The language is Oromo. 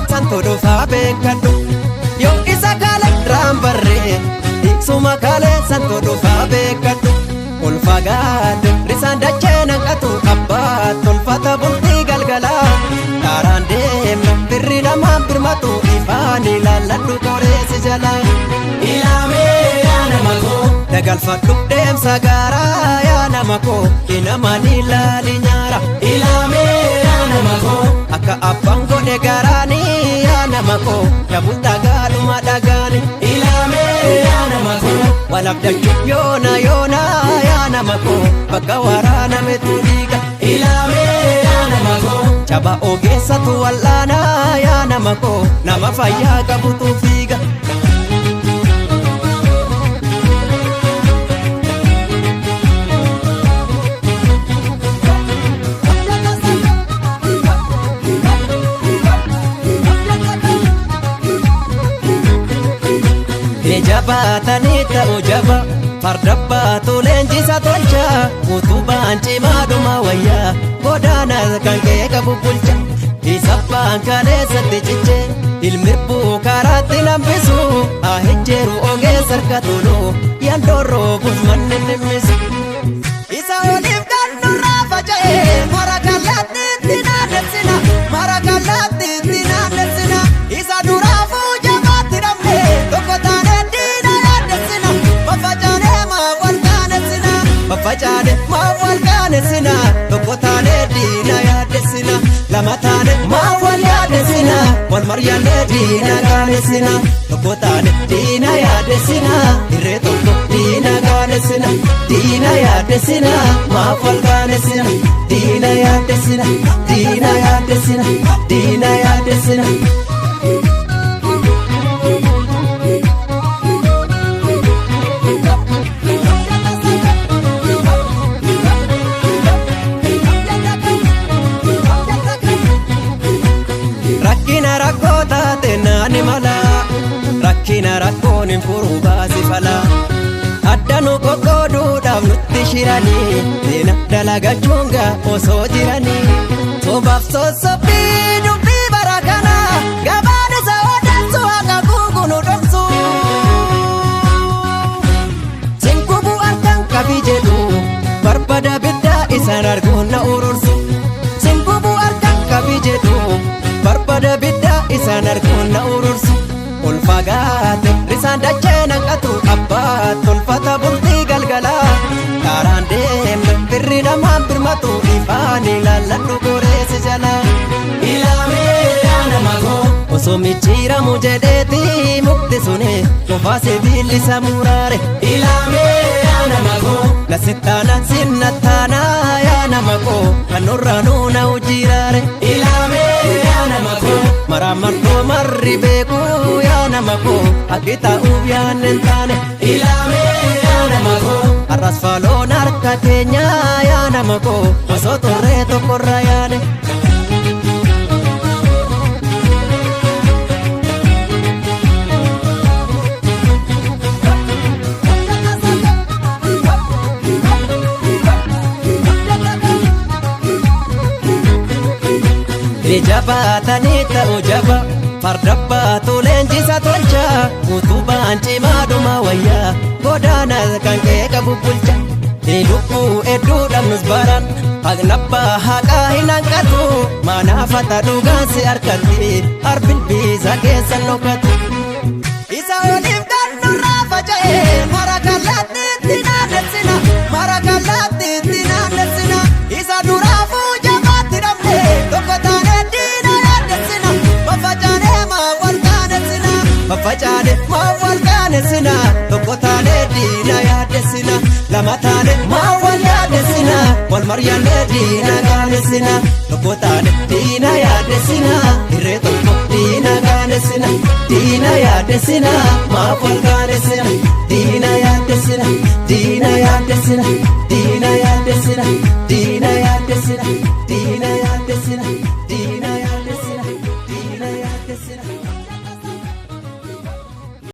santu dhufaa beekadhu. Yoo isa kaale raambarree isuma kaale santu dhufaa beekadhu. Ol fagaate risaan dachee naqatu abbaa tolfata bultii galgalaa. Karaan deemna birri namaan birmatu ifaan ilaalladhu qoreessi jalaa. Ilaamee yaa nama koo. Dagalfadhu deemsa gaaraa yaa nama koo inamaan ilaali nyaara. Ilaamee yaa nama koo. Akka abbaan godhe garaanii yaa nama koo yabul dhagaadhuma dhagaani. Ilaamee yaa nama koo. Walabdachuu yoona yoona yaa nama koo bakka waraanametu dhiiga. Ilaamee yaa nama koo. Jaba ogeessatu wal'aanaa yaa nama koo nama fayyaa qabutu fiiga. Jabaatanii ta'u jaba farda baatu leenjisa tolcha utubaan cimaadhuma wayyaa godaana kan kee qabu bulcha isa abbaan kaleessatti ciche ilmirbuu karaatti lambisu haa hejjeeru ogeessa harka tolu yandoorroo busmanni dhimmisu. Isa oliif gannurraa faca'e mara kallattiitti naannessina mara kallattiitti naannessina isa duraafuu jabaatti dhabne tokko taanee diina yaaddessina faffacaanee maaf wal kaanessina faffacaane maaf wal kaanessina tokko taanee diina yaaddessina lama taane maaf wal yaaddessina wal maryaannee diina kaanessina tokko taane diina yaaddessina irree tokko diina kaanessina diina yaaddessina maaf wal kaanessina diina yaaddessina diina yaaddessina diina yaaddessina. Rakkina rakkoo taate naani mala rakkina rakkoon hin furu baasi fala adda nu qoqqooduudhaaf nutti shiranii seena dalagachuun gaa osoo jiranii sobaaf sossobbii dubbii bara kana gabaan isa odeessu haqa guugu nu dhoksu. Sinkubu harkaan qabi jedhu barbada biddaa isaan arguun na urursu. Sinkubu harkaan qabi jedhu barbada biddaa isaan arguun na urursu. Ol fagaate risaan dachee naqatu abbaa tolfata bultii galgalaa. Karaan deemna birri namaan birmatu ifaan ilaalladhu goreessi jalaa. Ilaamee yaa nama koo. Osoo micciiramu jedheeti mukti suni qofaa sibiilli muraare. Ilaamee yaa nama koo. Nasittaana sinnattaana yaa nama koo kan nurraa nuuna hojiraare. Ilaamee yaa nama koo. Maraa martoo marri beeku yaa nama koo akki ta'uuf yaanne hin taane. Ilaamee yaa nama koo. Har'as faaloon harka keenya yaa nama koo osoo turree tokkorra yaane. Jabaatanii ta'u jaba farda baatu leenjisa tolcha utubaan cimaadhuma wayyaa godaana kan kee qabu bulcha. Lubbuu hedduu dhabnus baran haqnabbaa haqaa hin hanqatu manaafata dhugaan si harkatti arbilbiisa keessa dhokatu. Isa oliif gannurraa faca'e mara kallattiitti naannessina mara kallattiitti naannessina isa duraafuu jabaatti dhabne tokko taanee diina yaaddessina faffacaanee maaf wal kaanessina faffacaane maaf wal kaanessina tokko taanee diina yaaddessina lama taane maaf wal yaaddessina wal maryaannee diina kaanessina tokko taane diina yaaddessina irree tokko diina kaanessina diina yaaddessina maaf wal kaanessina diina yaaddessina diina yaaddessina.